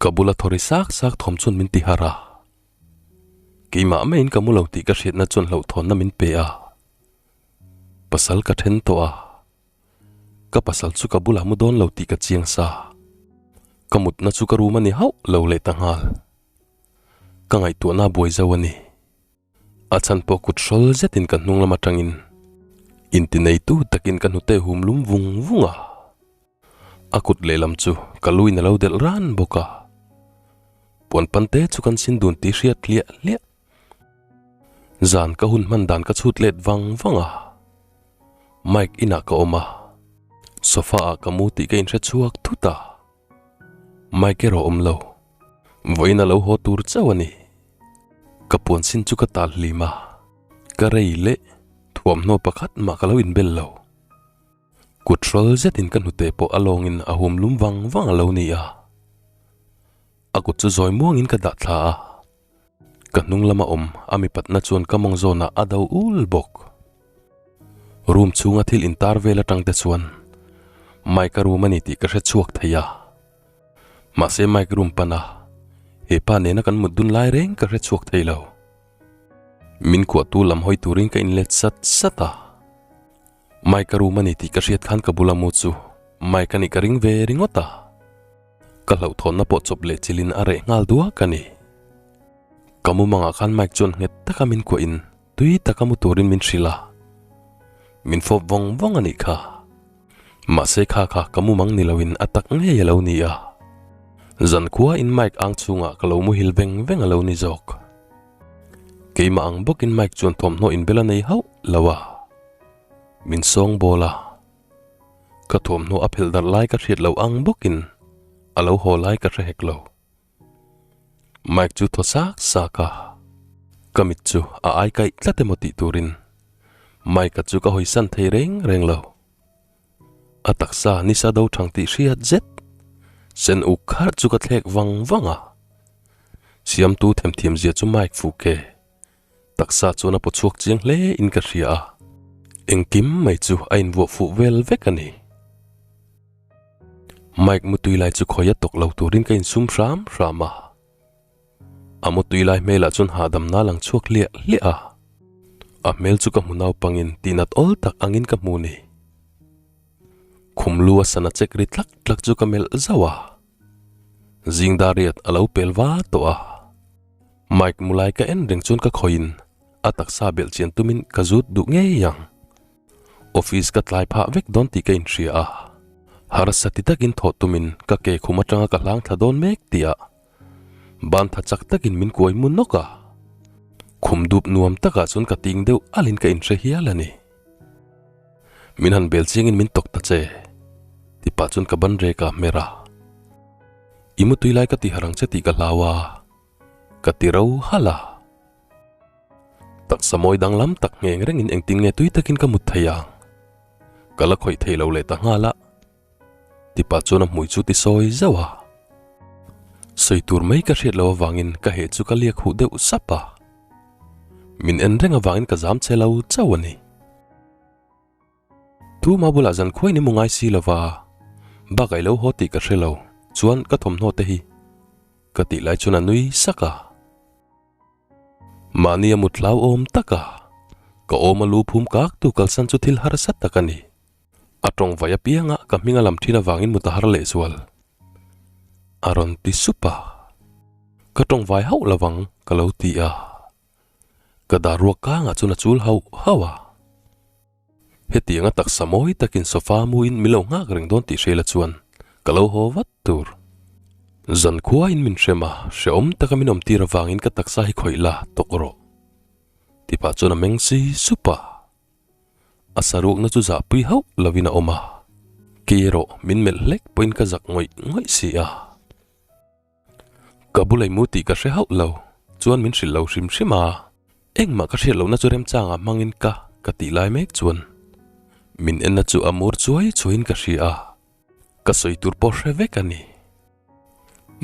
Ka bula thawri sak sak thawm chuan min ti harh a. Keimah maiin ka mu lo tih ka hriatna chuan hlauhthawnna min pe a. Pasal ka then tawh a. Ka pasal chu ka bulah mu dawn lo tih ka chiang sa. Ka mutna chu ka room a ni hauh lo leh ta nghal. Ka ngaihtuahna a buai zo a ni. A chhan pawh kut hrawl zetin ka hnung lam atangin intineitu takin ka hnute hum lum vung vung a. A kut lehlam chu ka luin a lo delh ran bawk a. Puan pante chu kan sin dun tih hriat hliah hliah. Zan ka hun hman dan ka chhut let vang vang a. Mike inah ka awm a, sofa ah ka mu tih ka inhre chhuak thut a. Mike erawh awm lo, vawiin a lo haw tur chauh a ni. Ka puan sin chu ka tal hlim a, ka rei leh thuamhnaw pakhat mah ka lo inbel lo. Kut hrawl zetin ka hnute pawh a lawngin a hum lum vang vang a lo ni a. A kut chu zawi muangin ka dah thla a. Ka hnung lama awm a mipatna chuan ka mawng zawnah a do ul bawk. Room chhunga thil intar vel atang te chuan Mike-a room a ni tih ka hre chhuak thei a. Mahse Mike room pana he pa nena kan mut dun lai reng ka hre chhuak thei lo. Min kuahtu lam hawi turin ka inlet sat sat a. Mike-a room a ni tih ka hriat khan ka bula mu chu Mike a nih ka ring ve ringawt a. Ka hlauhthawnna pawh chawp leh chilhin a reh nghal duak a ni. Ka mumangah khan Mike chuan nghet taka min kuahin tui taka mu turin min hrilh a. Min fawp vawng vawng a nih kha. Mahse kha kha ka mumang ni loin a tak ngei a lo ni a. Zankhua in Mike ang chhungah ka lo muhil veng veng a lo ni zawk. Keimah ang bawkin Mike chuan thawmhnaw inbel a nei hauh lo a. Min sawng bawl a. Ka thuamhnaw a phelh darh lai ka hriat loh ang bawkin a lo haw lai ka hre hek lo. Mike chu thaw sak sak a, ka mit chu a ai kaih tlat emaw tih turin Mike-a chu ka hawisan thei reng reng lo. A taksa nisa do thang tih hriat zet sen uk kharh chu ka thlek vang vang a. Siamtu themthiam zia chu Mike fuh ke. Taksa chuan a paw chhuak chiang hle in ka hria a, engkim mai chu a invuah fuh vel vek a ni. Mike mutui lai chu khawi a tawk lo turin ka insum hram hram a, a mutui lai hmelah chuan hahdamna a lang chhuak hliah hliah a, a hmel chu ka hmu naupangin tihnat awl tak angin ka hmu ni. Khum lu a sana chek ri tlak tlak chu ka melh zauh a, zing dar riat a lo pel va tawh a. Mike mulai ka en reng chuan ka khawiin a taksa belh chian tumin ka zut duh ngei ang. Office ka tlai phah vek dawn tih ka inhria a, harsa ti takin thawh tumin ka ke khum atanga ka hlang thla dawn mek tihah ban tha chak takin min kuai mu nawk a. Khum dup nuam takah chuan ka ting deuh alin ka inhre hial a ni. Min han bel chiangin min tawk ta che ti pah chuan ka ban rek a hmer a. I mutui lai ka ti harang che tih ka hlau a. Ka ti ro halh a. Taksa mawi danglam tak ngheng rengin engtin nge tui takin ka mut thei ang? Ka la khawih thei lo leh ta nghal a. Tipa chuan a hmui chu ti sawi zauh a. Sawi tur mai ka hriat loh avangin ka heh chu ka liak huh deuh sap a. Min en reng avangin ka zam che lo chauh a ni. Tuma bulah zan khuain i mu ngai si lova, bak a i lo haw tih ka hre lo, chuan ka thawmhnaw te hi ka tih lai chuan a nui sak a. Mahni a mut hlauhawm tak a, ka awm a lu phum kak tu kalsan chu thil harsa tak a ni. A tawng vai apianga ka hming a lam thin avangin mut a har lehzual. A rawn ti sup a, ka tawng vai hauh lovang ka lo ti a. Ka dar ruak kangah chuan a chul hauh hauh a. Hetianga taksa mawi takin sofa muin min lo nghak reng dawn tih hriala chuan ka lo haw vat tur. Zan khuain min hrem a, hrehawm taka min awmtir avangin ka taksa hi khawih la tawk rawh. Ti pah chuan a meng si sup a. A saruakna chu zahpui hauh lovin a awm a. Kei erawh min melh hlek pawhin ka zak ngawih ngawih si a. Ka bulai mu tih ka hre hauh lo, chuan min hrilh lo hrim hrim a. Engmah ka hriat lohna chu remchangah hmangin ka ka tih lai mek chuan min enna chu a mur chuai chuaiin ka hria a, ka sawi tur pawh hre vek a ni.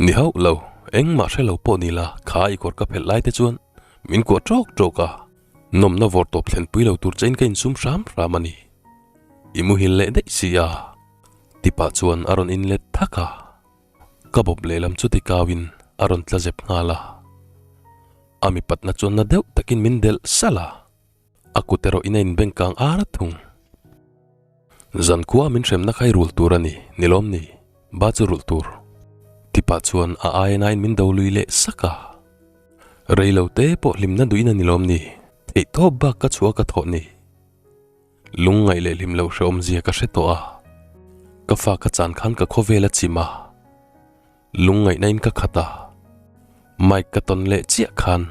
Ni hauh lo, engmah hre lo pawh ni la, kha i kawr ka phelh lai te chuan min kuah ṭawk ṭawk a, nawmna vawr tawp thlenpui lo tur chein ka insum hram hram a ni. I muhil leh daih si a, ti pah chuan a rawn inlet thak a. Ka bawp lehlam chu tikauin a rawn tla zep nghal a. A mipatna chuan na deuh takin min delh salh a. A kut erawh in a inbeng kang ar a thung. Zankhua min hremna kha i rul tur a ni, ni lawm ni? Ba chu rulh tur. Tipah chuan a ainain min do lui leh sak a. Rei lo te pawh hlimna duhin a ni lawm ni? Theihtawp bak ka chhuah ka thawh ni. Lungngaih leh hlim loh hrehawm zia ka hre tawh a. Ka fa ka chan khan ka khawvel a chim a. Lungngaihna in ka khat a. Mike ka tawn leh chiah khan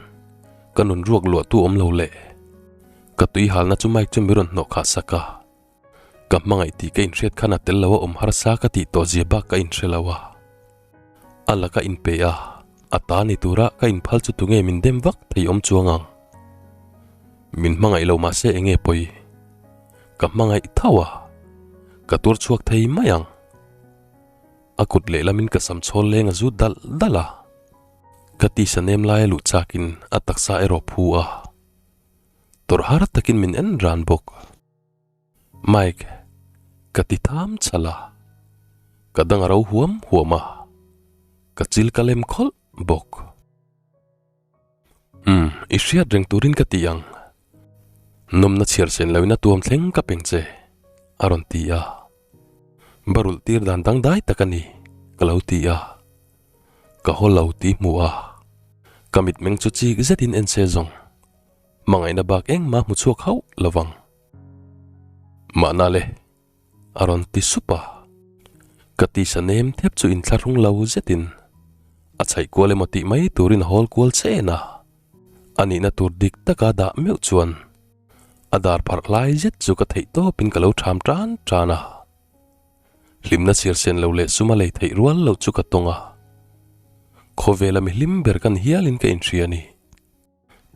ka nun ruak luah tu awm lo leh. Ka tui halna chu Mike chu mi rawn hnawh khah sak a. Ka hmangaih tih ka inhriat khan a tel lo a awm harsa ka tih tawh zia bak ka inhre lo a. A laka inpe a, a ta ni tura ka inphal chu tunge min dem vak thei awm chuang ang. Min hmangaih lo mahse enge pawi? Ka hmangaih tho a, ka tur chhuak thei mai ang. A kut lehlamin ka sam chhawl leng a zut dalh dalh a, ka tisa nem laia luh chakin a taksa erawh phu a, tawrh har takin min en ran bawk. Mike, ka ti tham chhal a, ka dang a ro huam huam a, ka chil ka lem khawlh bawk. Umm, i hriat reng turin ka ti ang. Nawmna chhiar sen loin a tuam thleng ka peng che, a rawn ti a. Barulh tir dan dangdai tak a ni, ka lo ti a. Ka haw lo tih hmuh a, ka mitmeng chu chik zetin en se zawng. Hmangaihna bak engmah hmu chhuak hauh lovang. Mahna le, a rawn ti sup a. Ka tisa nem thep chu inthlahrung lo zetin a chhaih kual emaw tih mai turin a hawl kual chen a. A nihna tur dik taka dah meuh chuan a dar pharh lai zet chu ka theih tawpin ka lo ṭham tan tan a. Hlimna chhiar sen lo leh suma lei theih rual loh chu ka tawng a. Khawvela mi hlim ber kan hialin ka inhria a ni.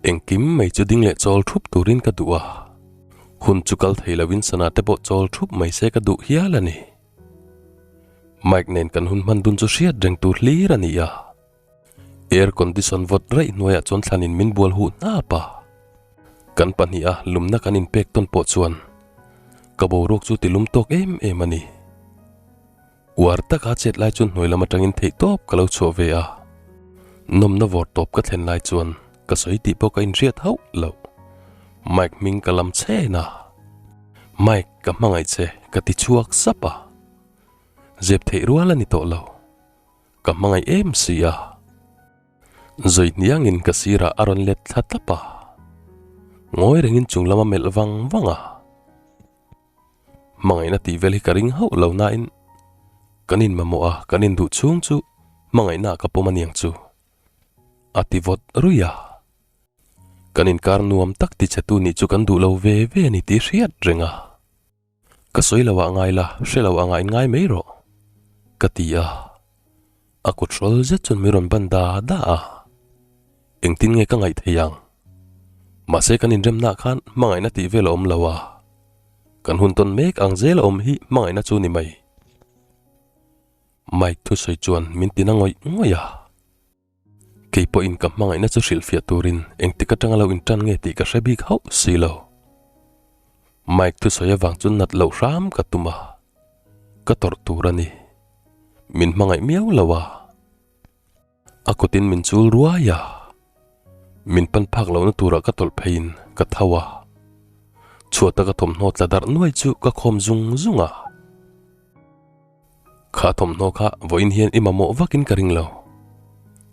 Engkim mai chu ding leh chawl thup turin ka duh a, hun chu kal thei lovin sana te pawh chawl thup mai se ka duh hial a ni. Mike nen kan hun hman dun chu hriat reng tur hlir a ni a, air condition vawt raih hnuaiah chuan thlanin min bual huh hnap a, kan pahniha lumna kan inpek tawn pawh chuan ka boruak chu ti lum tawk em em a ni. Uar taka chet lai chuan hnuai lam atangin theih tawp ka lo chhuah ve a, nawmna vawr tawp ka thlen lai chuan ka sawi tih pawh ka inhriat hauh loh. Mike hming ka lam chhen a, Mike ka hmangaih che ka ti chhuak sap a, zep theih rual a ni tawh lo, ka hmangaih em si a. Zawi hniangin ka sirah a rawn let thla tap a, ngawi rengin chung lama melh vang vang a. Hmangaihna tih vel hi ka ring hauh lo nain kan inmamawh a, kan induh chhung chu hmangaihna ah ka pawm aniang chu a ti vawt ruih a. Kan inkar nuam tak tichhetu nih chu kan duh lo ve ve a ni tih hriat reng a. Ka sawi lo ah ngai la, hre lo anga inngai mai rawh ka ti a. A kut hrawl zet chuan min rawn ban da da a, engtin nge ka ngaih thei ang? Mahse kan inremnaah khan hmangaihna tih vel a awm lo a, kan hun tawn mek ang zel a awm hi hmangaihna chu ni mai. Mike thusawi chuan min tina ngawih ngawih a, kei pawhin ka hmangaihna chu hrilhfiah turin engtik atanga lo intan nge tih ka hre bik hauh si lo. Mike thusawi avang chu nat loh hram ka tum a, ka tawrh tur a ni. Min hmangaih miau lo a, a kutin min chul ruai a, min pan phak lohna turah ka tawlh pheiin ka tho a, chhuata ka thawmhnaw tla darh nuai chu ka khawm zung zung a. Kha thawmhnaw kha vawiin hian i mamawh vakin ka ring lo,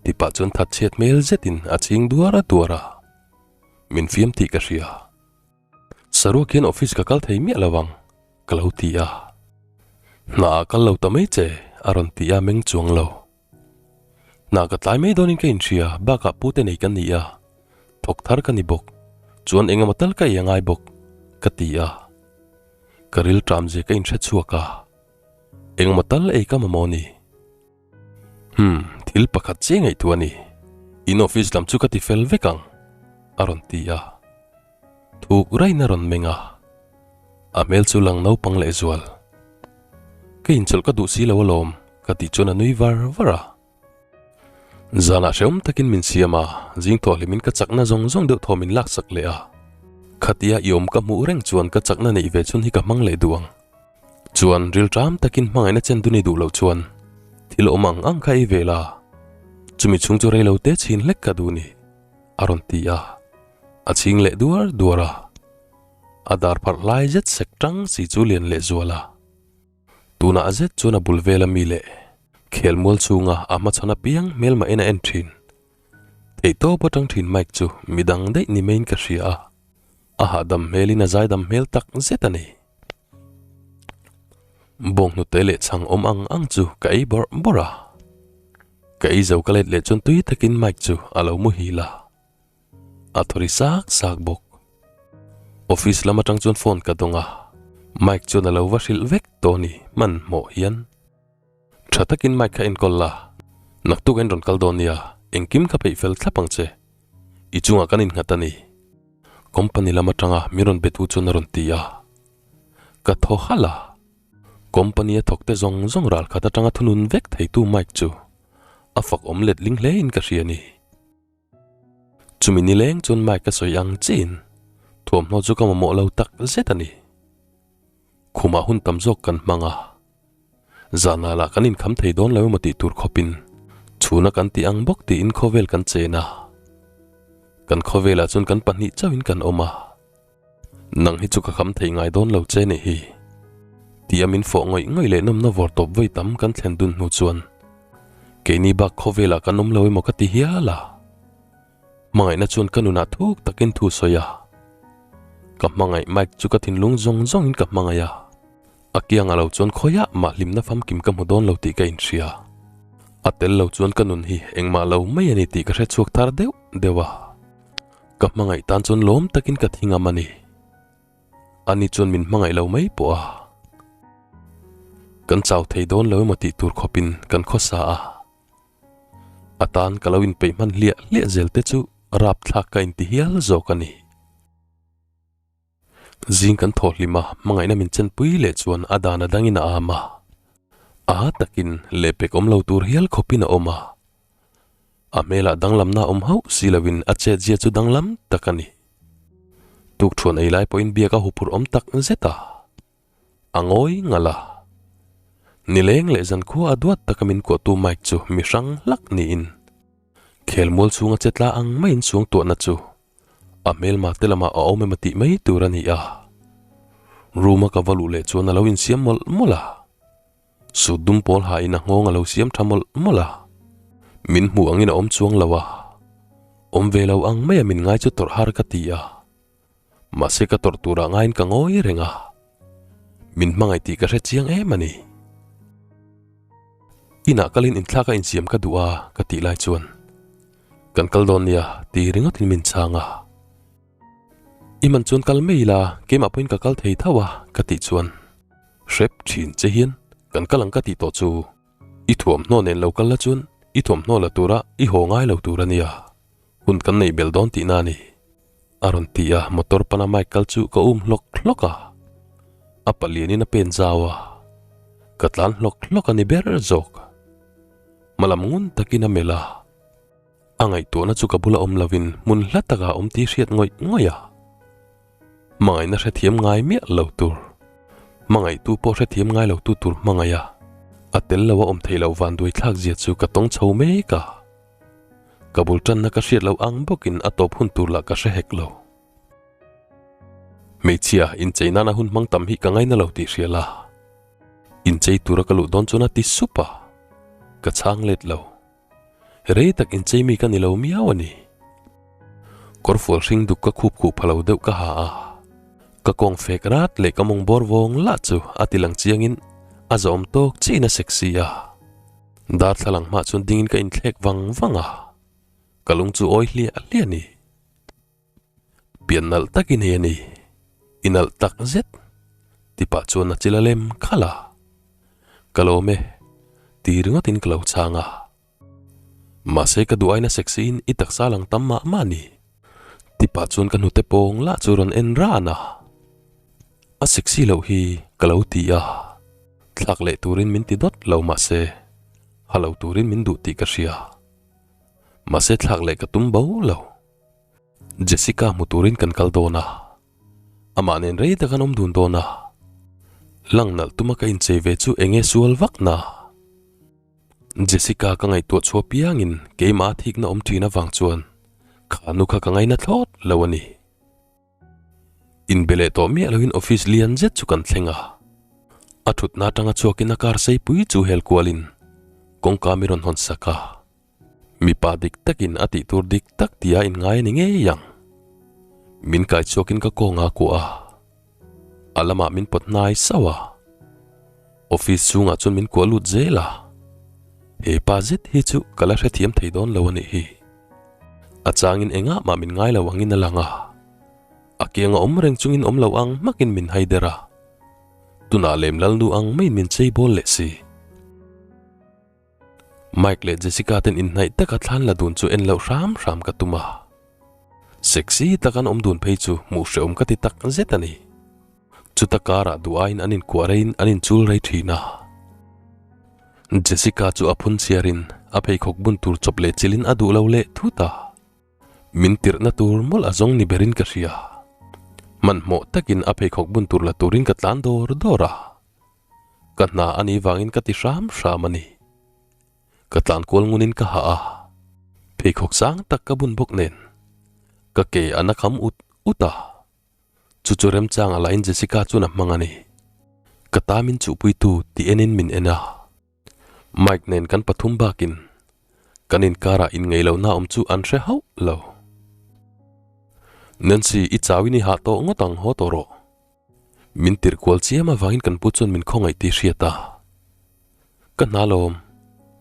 ti pah chuan thatchhiat hmel zetin a chhing duar a duar a, min fiam tih ka hria. Saruak hian office ka kal thei miah lo ang, ka lo ti a. Hna ah kal lo ta mai che, a rawn ti a meng chuang lo. Hna ka tlai mai dawnin ka inhria, bakah pute nei ka ni a, thawk thar ka ni bawk, chuan engemaw tal ka ei a ngai bawk, ka ti a. Ka rilṭam zia ka inhre chhuak a, engemaw tal ei ka mamawh ni. Umm, thil pakhat chiah ngaihtuah a ni, in office lam chu ka ti fel vek ang, a rawn ti a. Thuk rain a rawn meng a, a hmel chu lang naupang leh zual. Ka inchawlh ka duh si lo alawm, ka tih chuan a nui var var a. Zanah hrehawm takin min siam a, zing thawh hlimin ka chakna zawng zawng deuh thaw min laksak leh a. Khatia i awm ka hmuh reng chuan ka chakna neih ve chhun hi ka hmang leh duh ang. Chuan rilṭam takin hmangaihna chen dun i duh loh chuan. Thil awm ang ang kha ei ve la, chumi chhung chu rei lo te chhin hlek ka duh ni, a rawn ti a. A chhing leh duar duar a. A dar pharh hlai zet sek tang si chu lian leh zual a. Tunah a zet chuan a bul vel ami leh khelmual chhunga a hmachhawn apiang hmelmah in a en thin. Theihtawp atang thin Mike chu midang daih ni maiin ka hria a, a hahdam hmelin a zaidam hmel tak zet a ni. Bawnghnute leh chhang awm ang ang chu ka ei bawrh bawrh a. Ka ei zo ka let leh chuan tui takin Mike chu a lo muhil a. A thaw ri sak sak bawk. Office lam atang chuan phone ka dawng a, Mike chuan a lo va hrilh vek tawh a ni hmanhmawh hian. Tha takin Mike kha enkawl la, naktuk a in rawn kal dawn nia, engkim ka peih fel thlap ang che. I chungah kan innghat a ni. Company lam atanga min rawn betu chuan a rawn ti a. Ka thaw halh a, company a thawk te zawng zawng ral khat atanga thunun vek theitu Mike chu a fak awm letling hle in ka hria a ni. Chumi nileng chuan Mike ka sawi ang chiin thuamhnaw chu ka mamawh lo tak zet a ni. Khumah hun tam zawk kan hmang a, zanah lah kan inkham thei dawn lo emaw tih tur khawpin chhuna kan tih ang bawk tiin khawvel kan chen a. Kan khawvelah chuan kan pahnih chauhin kan awm a. Nang hi chu ka kham thei ngai dawn lo che nih hi. Tia min fawh ngawih ngawih leh nawmna vawr tawp vawi tam kan thlen dun hnu chuan keini bak khawvelah kan awm lo emaw ka ti hial a. Hmangaihna chuan ka nunah thuk takin thu sawi a. Ka hmangaih Mike chu ka thinlung zawng zawngin ka hmangaih a. A kiangah lo chuan khawiah mah hlimna famkim ka hmu dawn lo tih ka inhria. A tel lo chuan ka nun hi engmah lo mai a ni tih ka hre chhuak thar deuh deuh a. Ka hmangaih tan chuan lawm takin ka thi ngam a ni. Ani chuan min hmangaih lo mai pawh a. Kan chau thei dawn lo emaw tih tur khawpin kan khawsa a. A tan ka lo inpeih hman hliah hliah zel te chu rapthlak ka inti hial zawk a ni. Zing kan thaw hlim a, hmangaihna min chenpui leh chuan a dan a dangin a am a. A takin lehpek awm lo tur hial khawpin a awm a. A hmelah danglamna awm hauh si loin a chetzia chu danglam tak a ni. Tukthuan ei lai pawhin biak a huphurh awm tak zet a. A ngawi ngalh a. Nileng leh zankhua a duat taka min kuahtu Mike chu mi hrang hlak niin khelmual chhunga che tla ang maiin suangtuahna chu a hmelma te lamah a awm emaw tih mai tur a ni a. Room a ka va luh leh chuan a lo insiam mawlh mawlh a. Suit dum pawl hain a nghawng a lo siam tha mawlh mawlh a. Min hmuh angin a awm chuang lo a. Awm ve lo ang maia min ngai chu tawrh har ka ti a. Mahse ka tawrh turah ngaiin ka ngawi reng a. Min hmangaih tih ka hre chiang em a ni. Inah kalin inthlak a insiam ka duh a ka tih lai chuan Kan kal dawn nia ti ringawtin min chhang a. I man chuan kal mai ila keimah pawhin ka kal thei tho a ka tih chuan hrep thin che hian kan kal ang ka tih tawh chu i thuamhnaw nen lo kal la chuan i thuamhnaw la tura i haw ngai lo tur a nia hun kan neih belh dawn tihna a ni a rawn ti a motor pana mike kal chu ka um hlawk hlawk a a palianin a pen zau a ka tlan hlawk hlawk a ni ber zawk hmalam ngun takin a melh a. A ngaihtuahna chu ka bula awm lovin hmun hla takah a awm tih hriat ngawih ngawih a. Hmangaihna hrethiam ngai miah lo tur, hmangaihtu pawh hrethiam ngai lo tu tur hmangaih a, a tel lo a awm theih loh vanduai thlak zia chu ka tawng chho mek a. Ka bul tanna ka hriat loh ang bawkin a tawp hun tur lah ka hre hek lo. Hmeichhia, inchei nana hun hmang tam hi ka ngaina lo tih hria la. Inchei tura ka luh dawn chuan a ti sup a, ka chhang let lo. Rei tak inchei mi ka ni lo miau a ni. Kawrfual hring duk ka khup khuh pha lo deuh ka ha a, ka kawng fek rat leh ka mawng bawr vawng lah chu a ti lang chiangin a zawm tawk chiin a sexy a. Darthlalang hmah chuan dingin ka inthlek vang vang a, ka lung chu awi hliah hliah a ni. Pian nalh tak i nei a ni, i nalh tak zet, ti pah chuan a chil a lem khalh a. Ka lawm e, ti ringawtin ka lo chhang a. Mahse ka duh aina sexy in i taksa lang tam mah mah a ni, ti pah chuan ka hnute pawng lah chu rawn en ran a. A sexy loh hi ka lo ti a, thlak leh turin min ti dawt lo mahse ha lo turin min duh tih ka hria. Mahse thlak leh ka tum bo lo. Jessica hmu turin kan kal dawn a, amah nen rei tak an awm dun dawn a, lang nalh tuma ka inchei ve chu eng nge sual vak na? Jessica ka ngaihtuah chhuah piangin keimah a thikna awm thin avang chuan kha nu kha ka ngaina thlawt lo a ni. Inbe leh tawh miah loin office lian zet chu kan thleng a. A thutna atanga chhuakin a car seipui chu hel kualin kawngka mi rawn hawn sak a. Mipa dik takin a tih tur dik tak tia inngai a ni ngei ang. Min kai chhuakin ka kawnga kuah a. A lamah min pawt hnai sauh a. Office chhungah chuan min kuah lut zel a. He pa zet hi chu ka la hrethiam thei dawn lo a nih hi. A changin engah mah min ngai lo angin a lang a. A kianga awm reng chungin awm lo ang hmakin min hai der a. Tunah lem lalnu ang maiin min chei bawl leh si. Mike leh Jessica ten inhnaih taka thlan la dun chu en loh hram hram ka tum a. Sexy tak an awm dun phei chu hmuh hrehawm ka ti tak zet a ni. Chuta karah duh aiin an inkuah reiin an inchul rei thin a. Jessica chu a phun chhiarin a pheikhawk bun tur chawp leh chilhin a duh lo leh thut a. Min tirhna tur mawlh a zawng ni berin ka hria. Hmanhmawh takin a pheikhawk bun tur la turin ka tlan dawr dawr a. Ka hna a nih vangin ka ti hram hram a ni. Ka tlan kual ngunin ka hah a, pheikhawk sang tak ka bun bawk nen ka ke a na kham ut ut a. Chu chu remchang a lain Jessica chuan a hmang a ni. Ka ta min chuhpuitu tih enin min en a. Mike nen kan pathum bakin kan inkarah inngeihlohna awm chu an hre hauh lo. Nancy, i chauin i hah tawh ngawt ang haw tawh rawh. Min tirh kual chiam avangin kan pu chuan min khawngaih tih hriat a, Ka hna lawm,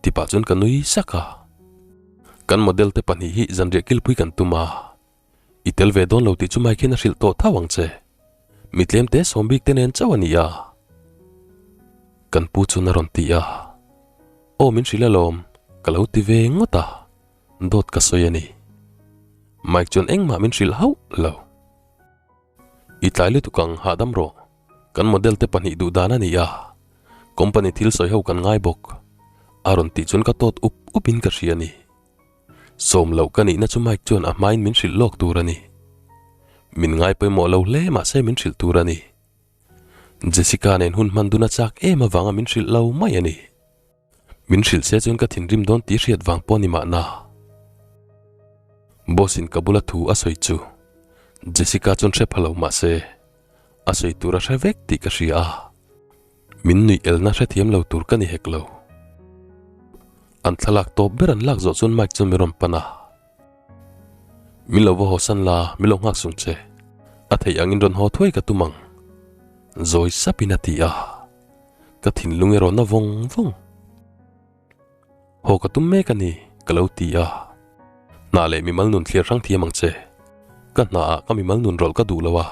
ti pah chuan ka nui sak a. Kan model te pahnih hi zanriah kilpui kan tum a, i tel ve dawn lo tih chu Mike hian a hrilh tawh tho ang che. Mi tlem te sawm bik te nen chauh a ni a. Kan pu chuan a rawn ti a, Aw min hrilh alawm, ka lo ti ve ngawt a, dawt ka sawi a ni. Mike chuan engmah min hrilh hauh lo. I tlai lutuk ang hahdam rawh. Kan model te pahnih duh dan a ni a, company thil sawi ho kan ngai bawk. A rawn tih chuan ka tawt up up in ka hria a ni. Sawm loh ka nihna chu Mike chuan a hmain min hrilh lawk tur a ni. Min ngai pawimawh lo hle mahse min hrilh tur a ni. Jessica nen hun hman dun a chak em avanga min hrilh lo mai a ni. Min hrilh se chuan ka thinrim dawn tih hriat vang pawh ni mahna. Boss in ka bula thu a sawi chu Jessica chuan hre pha lo mahse a sawi tur a hre vek tih ka hria a, min nuih elna hrethiam lo tur ka ni hek lo. An thlalak tawp ber an lak zawh chuan Mike chuan min rawn pan a, Min lo va haw san la, min lo nghak sung che. A theih angin rawn haw thuai ka tum ang. Zawi sapin a ti a. Ka thinlung erawh na vawng vawng. Haw ka tum mek a ni, ka lo ti a. Hna leh mimal nun thlir hrang thiam ang che. Ka hnaah ka mimal nun rawlh ka duh lo a,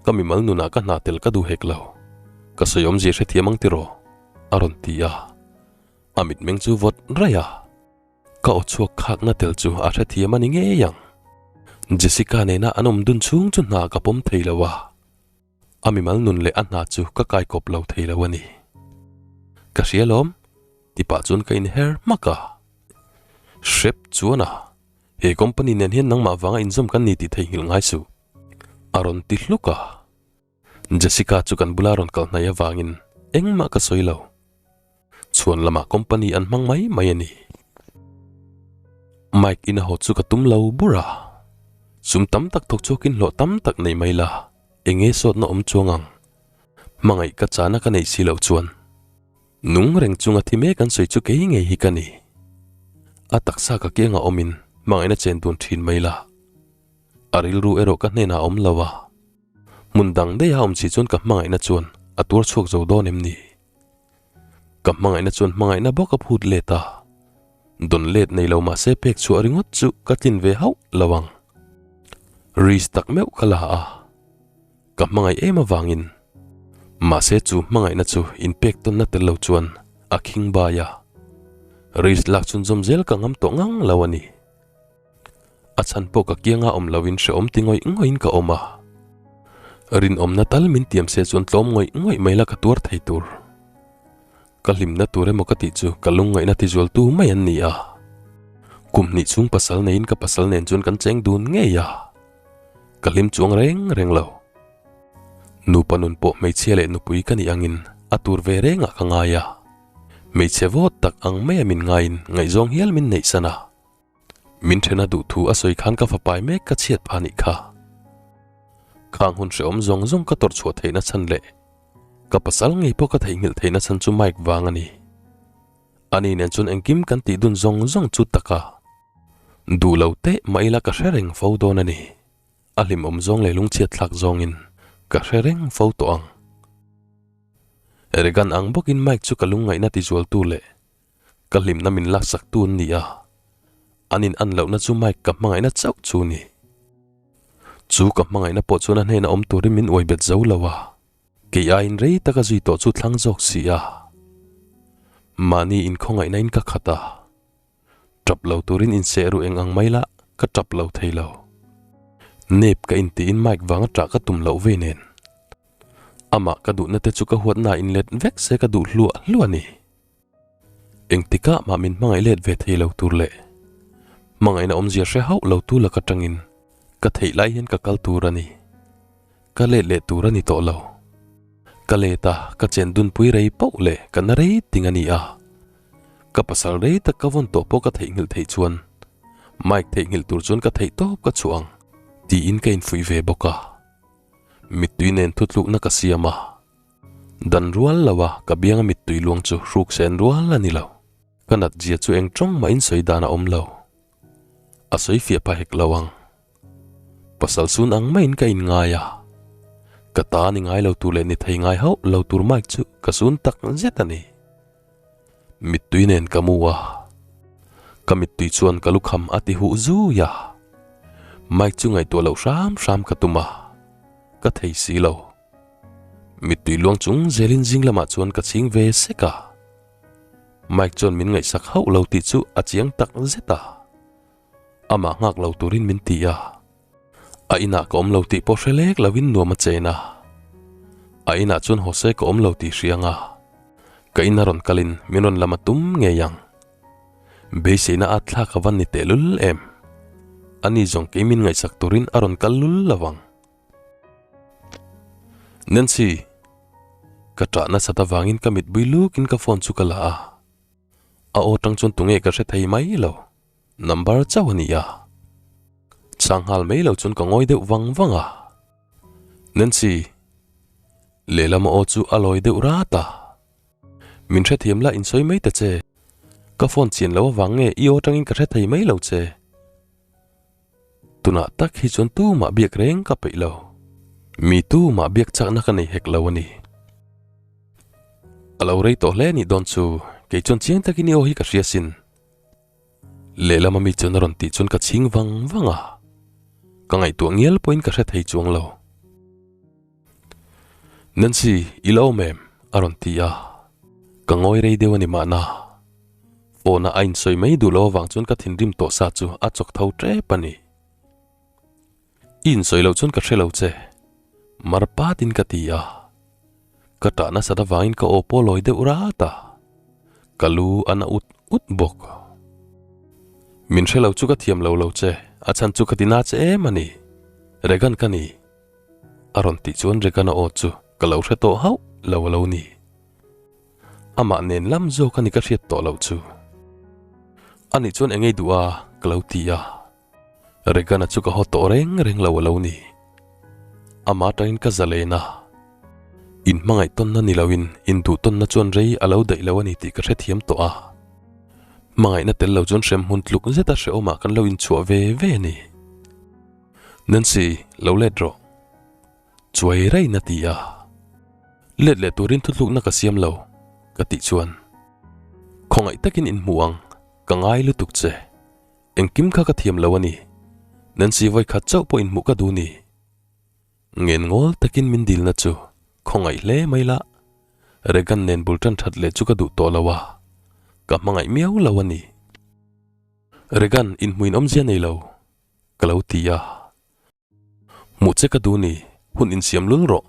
ka mimal nunah ka hna tel ka duh hek lo. Ka sawi awmzia hrethiam ang tiraw? a rawn ti a. A mitmeng chu vawt raih a. Ka aw chhuak khakna tel chu a hrethiam a ni ngei ang. Jessica nena an awm dun chhung chu hna ka pawm thei lo a. A mimal nun leh a hna chu ka kaikawp lo thei lo a ni. Ka hria lawm, ti pah chuan ka inher hmak a. Hrep chuan a, he company nen hian nangmah vanga inzawm kan ni tih theihnghilh ngai suh, a rawn ti hluk a. Jessica chu kan bula rawn kal hnaih avangin engmah ka sawi lo. Chhuan lamah company an hmang mai mai a ni. Mike in a haw chu ka tum lo bur a. Sum tam tak thawk chhuakin hlawh tam tak nei mai la, enge sawtna awm chuang ang. Hmangaih ka chana ka neih si loh chuan. Nung reng chunga thi mek an sawi chu kei ngei hi ka ni. A taksa ka kiangah awmin hmangaihna chen dun thin mai la. A rilru erawh ka hnenah a awm lo a. Hmun dang daiha awm si chuan ka hmangaihna chuan a tuar chhuak zo dawn em ni? Ka hmangaihna chuan hmangaihna bawk a phut let a, dawn let nei lo mahse pek chhuah ringawt chu ka tlin ve hauh lo ang. Risk tak meuh ka la a, ka hmangaih em avangin. Mahse chu hmangaihna chu inpek tawnna tel lo chuan a khing bai a, risk lak chhunzawm zel ka ngam tawh ngang lo a ni. A chhan pawh ka kianga awm loin hrehawm ti ngawih ngawihin ka awm a. Rinawmna tal min tiam se chuan tlawm ngawih ngawih mai la ka tuar thei tur. Ka hlimna tur emaw ka tih chu ka lungngaihna tizualtu mai an ni a. Kum hnih chhung pasal neiin ka pasal nen chuan kan cheng dun ngei a. Ka hlim chuang reng reng lo. Nupa nun pawh hmeichhia leh nupui ka nih angin a tur ve rengah ka ngai a. Hmeichhe vawt tak ang maia min ngaiin ngaihzawng hial min neih san a. Min ṭhena duh thu a sawi khan ka fapai mek ka chhiat phah nih kha. Khang hun hrehawm zawng zawng ka tawrh chhuah theihna chhan leh ka pasal ngei pawh ka theihnghilh theihna chhan chu Mike vang a ni. Ani nen chuan engkim kan tih dun zawng zawng chu taka duh lo teh mah ila ka hre reng fo dawn a ni. A hlimawm zawng leh lungchhiat thlak zawngin ka hre reng fo tawh ang. Regan ang bawkin Mike chu ka lungngaihna tizualtu leh ka hlimna min laksaktu an ni a, an in an lohna chu Mike ka hmangaihna chauh chu ni. Chu ka hmangaihna pawh chuan a hnena awm turin min uai bet zo lo a, kei aiin rei taka zui tawh chu thlang zawk si a. Mahni inkhawngaihna in ka khat a. Tap lo turin inseh ruh eng ang mai la, ka tap lo thei lo. Nep ka intiin Mike vanga tah ka tum loh vei nen. Amah ka duhna te chu ka huatna in let vek se ka duh hluah hluah a ni. Engtikah mah min hmangaih let ve thei lo tur leh hmangaihna awmzia hre hauh lo tu laka tangin ka theih lai hian ka kal tur a ni. Ka let leh tur a ni tawh lo. Ka let a, ka chen dunpui rei pauh leh ka na rei ting a ni a. Ka pasal rei tak ka vawn tawh pawh ka theihnghilh theih chuan Mike theihnghilh tur chuan ka theih tawp ka chhuah ang tiin ka infuih ve bawk a. Mittui nen thutlukna ka siam a. Dan rual lo a ka bianga mittui luang chu hruk sen rual a ni lo. Ka nat zia chu eng tawng mah insawi dan a awm lo. A sawi fiah pah hek lo ang. Pasal sun ang maiin ka inngai a, ka ta ni ngai lo tur leh ni thei ngai hauh lo tur Mike chu ka sun tak zet a ni. Mittui nen ka mu a, ka mittui chuan ka lukham a ti huh zui a. Mike chu ngaihtuah loh hram hram ka tum a, ka thei si lo. Mittui luang chung zelin zing lamah chuan ka chhing ve sek a. Mike chuan min ngaihsak hauh lo tih chu a chiang tak zet a. Amah nghak lo turin min ti a, a inah ka awm lo tih pawh hre lek loin nuam a chen a. A inah chuan Jose ka awm lo tih hria anga ka ina rawn kalin min rawn lam a tum ngei ang. Beiseina at thlak a van ni tehlul em? Ani zawng kei min ngaihsak turin a rawn kal lul lo ang. Nancy! Ka ṭah nasat avangin ka mit bui lukin ka phone chu ka la a. A aw ṭang chuan tunge ka hre thei mai lo. Number chauh a ni a. Sanghal mai lo chuan ka ngawi deuh vang vang a. Nancy. Lehlam a aw chu a lawi deuh rat a. Min hrethiam la insawi mai ta che. Ka phone chian lo avang nge i aw tangin ka hre thei mai lo che. Tunah tak hi chuan tumah biak reng ka peih lo. Mi tumah biak chakna ka nei hek lo a ni. A lo rei tawh hle nih dawn chu kei chuan chiang takin i aw hi ka hria sin. Lehlam ami chuan a rawn tih chuan ka chhing vang vang a, ka ngaihtuah ngial pawhin ka hre thei chuang lo. Nancy, i la awm em? a rawn ti a, ka ngawi rei deuh a ni mahna. Phone-a a insawi mai duh lo avang chuan ka thinrim tawh sa chu a chawk tho tep a ni. I insawi loh chuan ka hre lo che, mar patin ka ti a. Ka ṭah nasat avangin ka aw pawh lawi deuh rat a, ka lu a na ut ut bawk. Min hre lo chu ka thiam lo lo che, a chhan chu ka ti na che em a ni, Regan ka ni. A rawn tih chuan Regan-a aw chu ka lo hre tawh hauh lo a lo ni. Amah nen lam zawk a ni ka hriat tawh loh chu. Ani chuan eng ei duh a ka lo ti a. Regana chu ka haw tawh reng reng lo a lo ni. Ama atangin ka zalen a. In hmangaih tawnna ni loin in duh tawnna chuan rei a lo daih lo a ni tih ka hrethiam tawh a. Hmangaihna tel lo chuan hremhmun tluk zeta hrehawmah kan lo inchhuah ve ve a ni. Nancy, lo let rawh. Chuai rain a ti a. Let leh turin thutlukna ka siam lo, ka tih chuan. Khawngaih takin inhmu ang, ka ngai lutuk che. Engkim kha ka thiam lo a ni. Nancy vawi khat chauh pawh inhmuh ka duh ni. Ngen ngawl takin min dilna chu khawngaih hle mai la. Regan nen bul tan that leh chu ka duh tawh lo a, ka hmangaih miau lo a ni. Regan inhmuh in awmzia nei lo, ka lo ti a. Hmuh che ka duh ni, hun insiam lul rawh.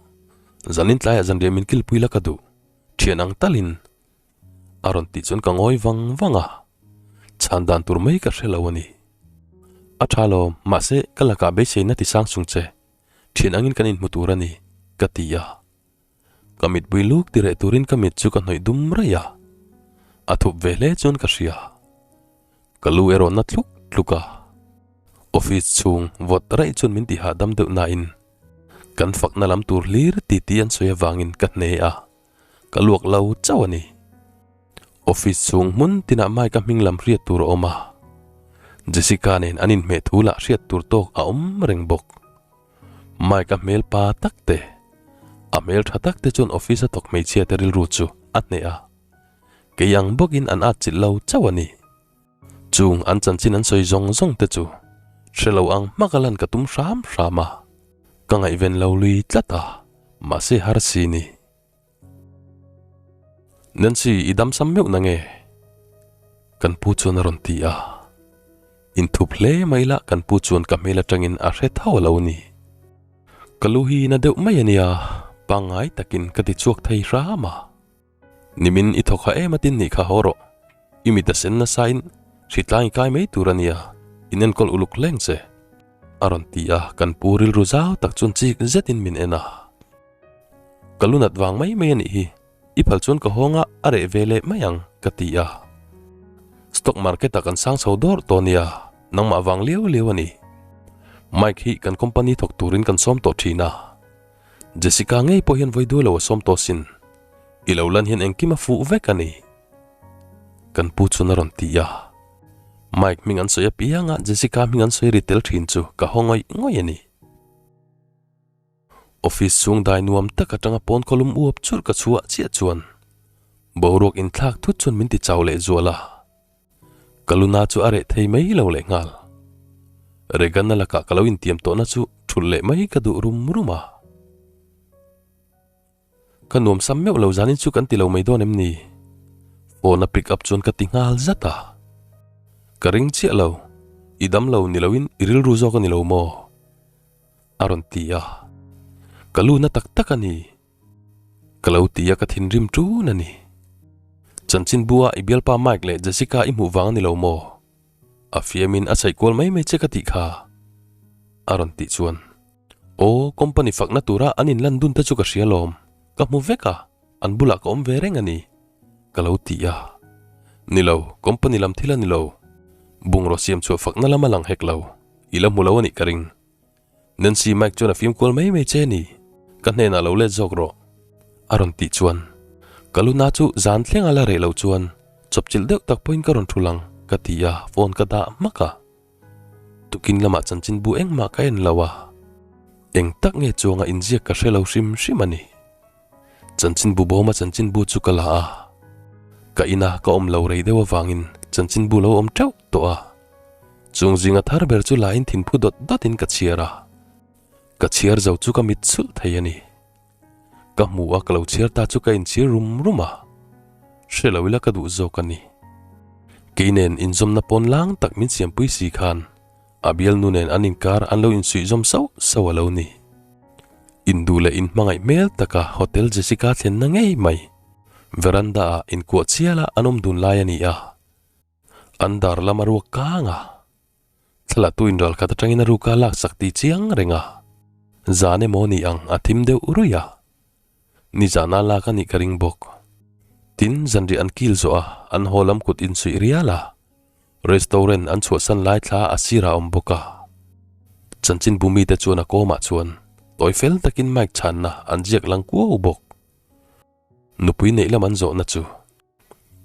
Zanin tlaiah zanriah min kilpui la ka duh, thian ang talin. A rawn tih chuan ka ngawi vang vang a, chhan dan tur mai ka hre lo a ni. A tha lo, mahse ka lakah beiseina ti sang chung che, thian angin kan inhmu tur a ni, ka ti a. Ka mitbui luk ti reh turin ka mit chu ka hnawih dum raih a. A thup ve hle chuan ka hria. Ka lu erawh na tluk tluk a. Office chhung vawt raih chuan min ti hahdam deuh nain kan fakna lam tur hlir titi an sawi avangin ka hne a, ka luak lo chauh a ni. Office chhung hmun tinah Mike-a hming lam hriat tur a awm a, Jessica nen an inhmeh thu lah hriat tur tawk a awm reng bawk. Mike-a hmel pa tak te, a hmel tha tak te chuan office a thawk hmeichhia te rilru chu a hneh a. Kei ang bawkin an atchilh lo chauh a ni. Chung an chanchin an sawi zawng zawng te chu hre lo ang hmak a lan ka tum hram hram a, ka ngaihven lo lui tlat a, mahse har si ni. Nancy, i dam sam meuh na nge? Kan pu chuan a rawn ti a. Inthup hle mai la kan pu chuan ka hmel atangin a hre tho a lo ni. Ka lu hi na deuh mai a nia, pangngai takin ka ti chhuak thei hram a. Nimin i thawk ha em atin nih kha haw rawh. I mit a sen nasa in hritlang i kai mai tur a nia, in enkawl uluk hleng che. A rawn ti a, kan pu rilru zau tak chuan chik zetin min en a. Ka lu nat vang mai mai a nih hi, i phal chuan ka hawng a, a reh ve leh mai ang, ka ti a. Stock market ah kan sang chho dawrh tawh nia, nangmah vang liau liau a ni. Mike hi kan company thawk turin kan sawm tawh thin a. Jessica ngei pawh hian vawi duh lo a sawm tawh sin. I lo lan hian engkim a fuh vek a ni. Kan pu chuan a rawn ti a. Mike hming an sawi apiang a Jessica hming an sawi ri tel thin chu ka haw ngawih ngawih a ni. Office chhung dai nuam tak atanga pawn khawlum uap churh ka chhuah chiah chuan boruak inthlak thut chuan min ti chau leh zual a. Ka luna chu a reh thei mai lo leh nghal. Regan-a lakah ka lo intiam tawhna chu thulh leh mai ka duh rum rum a. Ka nuam sam meuh lo zanin chu kan ti lo mai dawn em ni? Phone a pick up chuan ka ti nghal zat a. Ka ring chiah lo, i dam lo ni loin i rilru zawk a ni lo maw? A rawn ti a. Ka lu na tak tak a ni. Ka lo ti a ka thinrim ṭun a ni. Chanchinbu a i bialpa Mike leh Jessica i hmuh vang a ni lo maw? A fiamin a chhaih kual mai mai che ka tih kha. A rawn tih chuan. Aw, company fakna tura an inlan dun te chu ka hria lawm. Ka hmu vek a, an bulah ka awm ve reng a ni. Ka lo ti a. Ni lo, company lam thil a ni lo. Bungraw siam chhuah fakna lam a lang hek lo. I la hmu lo a nih ka ring. Nancy Mike chuan a fimkual mai mai che a ni. Ka hnenah lo let zawk rawh. A rawn tih chuan ka luna chu zan thleng a la reh lo chuan chawpchilh deuh tak pawhin ka rawn thu lang ka ti a, phone ka dah hmak a. Tukin lamah chanchinbu engmah ka en lo a, eng tak nge chuanga inziak ka hre lo hrim hrim a ni. Chanchinbu bawma chanchinbu chu ka la a, ka ina ka awm lo rei deuh avangin chanchinbu lo awm teuh tawh a. Chung zinga thar ber chu lain thinphu dawt dawtin ka chhiar a, ka chhiar zo chu ka mit chulh thei a ni. Ka hmu a ka lo chhiar ta chu ka inchhir rum rum a, hre lo ila ka duh zawk a ni. Kei nen inzawmna pawn lang tak min siampui si khan a bialnu nen an inkar an lo insuihzawm sauh sauh a lo ni. Induh leh inhmangaih hmel taka Hotel Jessica thlenna ngei mai veranda ah inkuah chiala an awm dun lai a ni a, an dar lam a ruak kang a. Thlalatu in ralkhat atangin a ruka laksak tih chiang reng a, zan emaw ni ang a thim deuh ruih a, nizana lak a nih ka ring bawk. Tin, zanriah an kil zawh a, an haw lam kut insuih rial a, restaurant an chhuahsan lai thla a sirah a awm bawk a. Chanchinbu mite chuan a kawmah chuan tawi fel takin mic chhanna an ziak lang kuau bawk. Nupui neih lam an zawhna chu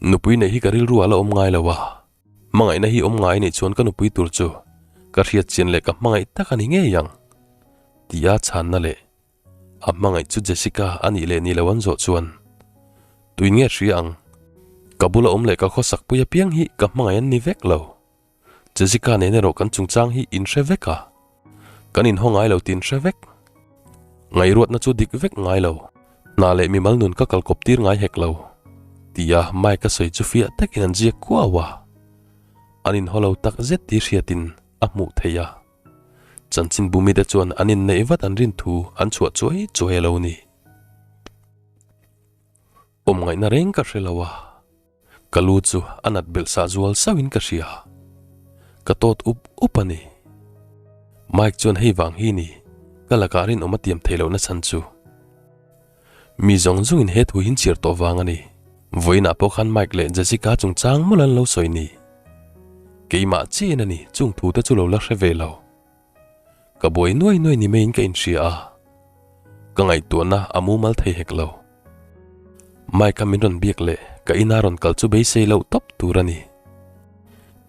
Nupui neih hi ka rilru ah la awm ngai lo a, hmangaihna hi awm ngai anih chuan ka nupui tur chu ka hriat chian leh ka hmangaih tak a ni ngei ang tia chhanna leh a hmangaih chu Jessica a nih leh ni lo an zawh chuan tuin nge hria ang ka bula awm leh ka khawsak pui apiang hi ka hmangaih an ni vek lo. Jessica nen erawh kan chungchang hi in hre vek a, kan inhaw ngai lo tih in hre vek. Ngaihruatna chu dik vek ngai lo, hna leh mimal nun ka kalkawp tir ngai hek lo, tia Mike a sawi chu fiah takin an ziak kuau a. An inhaw lo tak zet tih hriatin a hmuh theih a. Chanchinbu mite chuan an inneih vat an rin thu an chhuah chuai chuai a lo ni. Awm ngaihna reng ka hre lo a. Ka lu chu a nat belh sah zual sauhin ka hria. Ka tawt up up a ni. Mike chuan hei vang hi ni ka lakah rinawm a tiam thei lohna chhan chu. Mi zawng zawngin he thu hi in chhiar tawh vang a ni. Vawiinah pawh khan Mike leh Jessica chungchang mawlh an lo sawi ni. Keimah chiahin a ni chung thute chu lo la hre ve lo. Ka buai nuai nuai ni maiin ka inhria a, ka ngaihtuahna a mumal thei hek lo. Mike-a min rawn biak leh ka ina rawn kal chu beisei loh tawp tur a ni.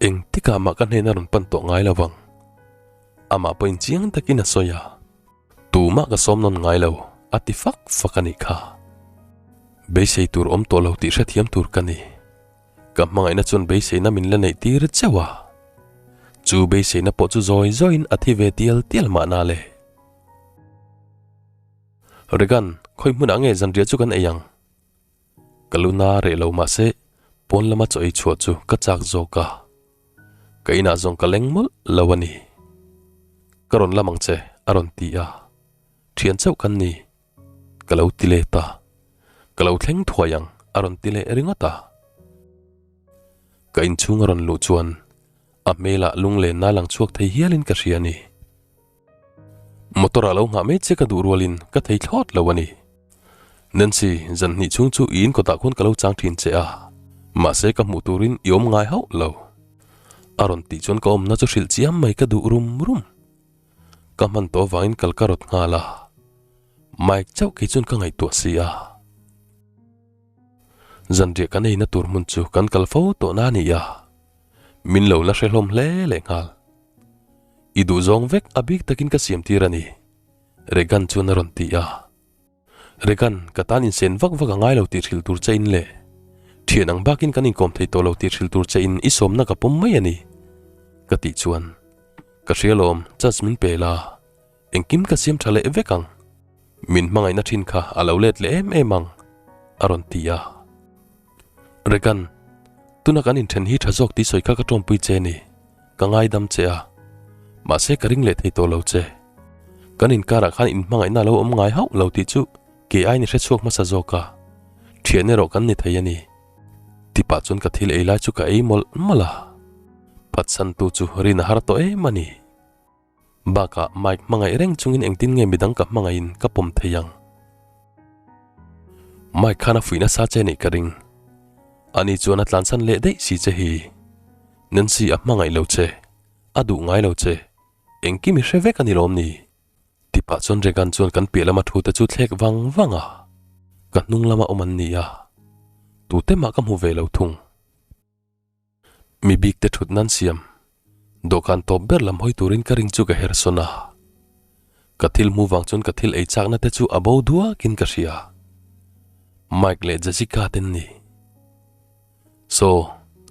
Engtikah mah ka hnena rawn pan tawh ngai lo vang. Amah pawhin chiang takin a sawi a, Tumah ka sawm nawn ngai lo, a ti fak fak a nih kha. Beisei tur awm tawh lo tih hrethiam tur ka ni. Ka hmangaihna chuan beiseina min la neih tir chauh a. Chu beiseina pawh chu zawi zawiin a thi ve tial tial mahna le. Regan, khawi hmunah nge zanriah chu kan ei ang? Ka lu na reh lo mahse pawn lama chaw ei chhuah chu ka chak zawk a. Ka inah zawng ka leng mawlh lo a ni. Ka rawn lam ang che, a rawn ti a. Thian chauh kan ni. Ka lo ti let a, ka lo thleng thuai ang a rawn ti leh ringawt a. Ka inchhung a rawn luh chuan a hmelah lunglenna lang chhuak thei hialin ka hria a ni. Motor ah lo nghah mai che ka duh rualin ka thei thlawt lo a ni. Nancy, zan hnih chhung chu i inkawtah khuan ka lo chang thin che a, mahse ka hmuh turin i awm ngai hauh lo. A rawn tih chuan ka awmna chu hrilh chiam mai ka duh rum rum. Ka hman tawh avangin kal ka rawt nghal a, Mike chauh kei chuan ka ngaihtuah si a. Zanriah kan eina tur hmun chu kan kal fo tawh na a ni a, min lo la hre hlawm hle leh nghal. I duhzawng vek a bik takin ka siam tir a ni, Regan chuan a rawn ti a. Regan, ka tan insen vak vak a ngai lo tih hrilh tur che in le. Thian ang bakin kan inkawm thei tawh lo tih hrilh tur che in i sawmna ka pawm mai a ni. Ka tih chuan, Ka hria lawm, chance min pe la. Engkim ka siam tha leh vek ang. Min hmangaihna thin kha a lo let leh em em ang, a rawn ti a. Regan, tuna kan inthen hi tha zawk tih sawi kha ka tawmpui che ni. Ka ngaidam che a, mahse ka ring leh thei tawh lo che. Kan inkarah khan inhmangaihna a lo awm ngai hauh lo tih chu kei aiin i hre chhuak hmasa zawk a, thian erawh kan ni thei a ni. Tipah chuan ka thil ei lai chu ka ei mawlh mawlh a, phatsantu chu rin a har tawh em a ni. Bakah Mike hmangaih reng chungin engtin nge midang ka hmangaihin ka pawm thei ang? Mike khan a fuih nasa che nih ka ring. Ani chuan a tlansan leh daih si che hi. Nancy a hmangaih lo che, a duh ngai lo che, engkim i hre vek a ni lawm ni? Tipah chuan Regan chuan kan piah lama thu te chu thlek vang vang a, ka hnung lama awm an ni a, tute mah ka hmu ve lo thung. Mi bik te thut nan siam. Dawhkan tawp ber lam hawi turin ka ring chu ka her sawn a. Ka thil hmu vang chuan ka thil ei chakna te chu a bo duakin ka hria. Mike leh Jessica te an ni. Saw,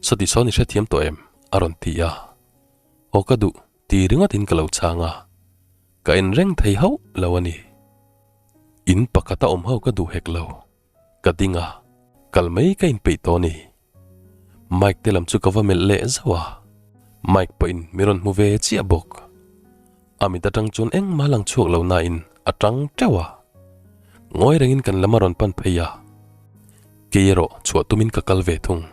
sawti sawn i hrethiam tawh em? a rawn ti a. Aw ka duh ti ringawtin ka lo chhang a. Ka en reng thei hauh lo a ni. In pakhata awm ho ka duh hek lo. Ka ding a, kal mai ka inpeih tawh a ni. Mike te lam chu ka va melh leh zauh a, Mike pawhin mi rawn hmu ve chiah bawk. A mit atang chuan engmah lang chhuak lo nain a tang teuh a, ngawi rengin kan lam a rawn pan phei a, kei erawh chhuah tumin ka kal ve thung.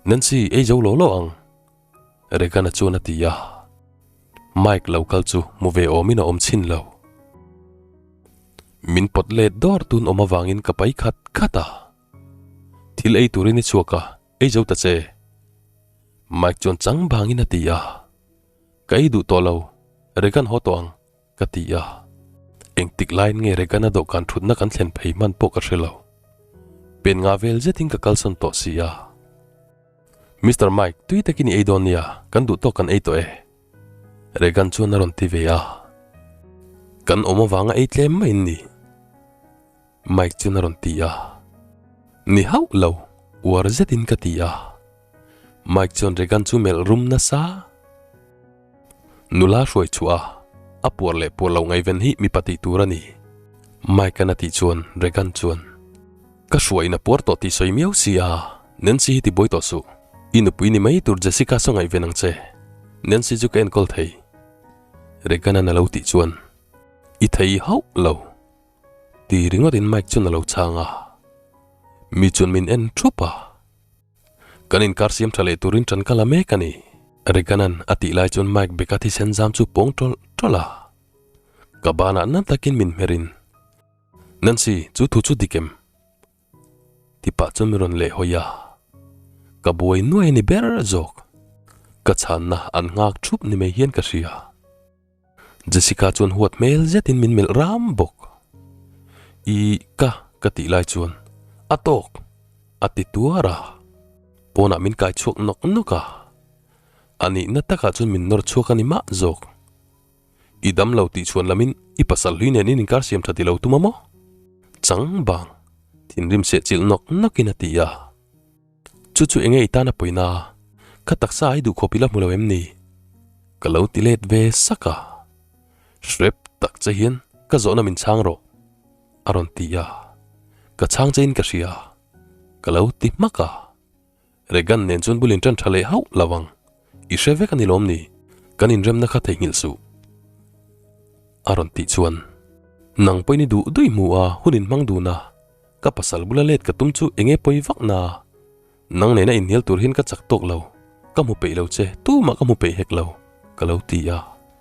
Nancy, ei zo lo lo ang, Regan-a chuan a ti a, Mike lo kal chu hmu ve awmin a awm chhin lo. Min pawt let dawr tun awm avangin ka pai khat khat a. Thil ei turin i chhuak a, ei zo ta che. Mike chuan chang bangin a ti a. Ka ei duh tawh lo, Regan haw tawh ang, ka ti a. Engtik laiin nge Regan-a dawhkan thutna kan thlen phei hman pawh ka hre lo. Pen nga vel zetin ka kalsawn tawh si a. Mister Mike, tui takin i ei dawn nia, kan duh tawk kan ei tawh e. Regan chuan a rawn ti ve a. Kan awm avanga ei tlem mai in ni. Mike chuan a rawn ti a. Ni hauh lo, uar zetin ka ti a. Mike chuan Regan chu melh rum nasa. Nula hruai chhuah a, a puar leh puar lo ngaihven hi mipa tih tur a ni. Mike-a'n a tih chuan Regan chuan, Ka hruaiin a puar tawh tih sawi miau si a, Nancy hi ti buai tawh suh. I nupui ni mai tur Jessica saw ngaihven ang che. Nancy chu ka enkawl thei. Regan-a'n a lo tih chuan, I thei hauh lo. Ti ringawtin Mike chuan a lo chhang a. Mi chuan min en thup a. Kan inkar siam tha leh turin ṭan ka la mek a ni. Regan-a'n a tih lai chuan Mike beka thisen zam chu pawng ṭawlh ṭawlh a. Ka banah na takin min hmerin, Nancy, chu thu chu dik em? Ti pah chuan min rawn lehhawi a, ka buai nuai a ni ber zawk. Ka chhanna an nghak thup ni mai hian ka hria. Jessica chuan huat hmel zetin min melh ram bawk. I ka ka tih lai chuan a tawk a ti tuar a, pawnah min kai chhuak nawk nawk a, a nihna takah chuan min nawr chhuak a ni mah zawk. I dam lo tih chhuan lamin i pasal hlui nen in inkar siam tha ti lo tum a maw? Chang bang thinrim seh chilh nawk nawkin a ti a. Chu chu enge i tan a pawina? Ka taksa ai duh khawp i la hmu lo em ni? Ka lo ti let ve sak a. Hrep tak che hian ka zawhna min chhang rawh a rawn ti a. Ka chhang che in ka hria. Ka lo ti hmak a. Regan nen chuan bul in tan tha leh hauh lo ang. I hre vek a ni lawm ni? Kan inremna kha theihnghilh suh. A rawn tih chuan, Nang pawhin i duh duih hmu a, hun in hmang dun a. Ka pasal bula let ka tum chu enge pawi vak na? Nang nena inhnial tur hian ka chak tawk lo. Ka hmu peih lo che, tumah ka hmu peih hek lo, ka lo ti a.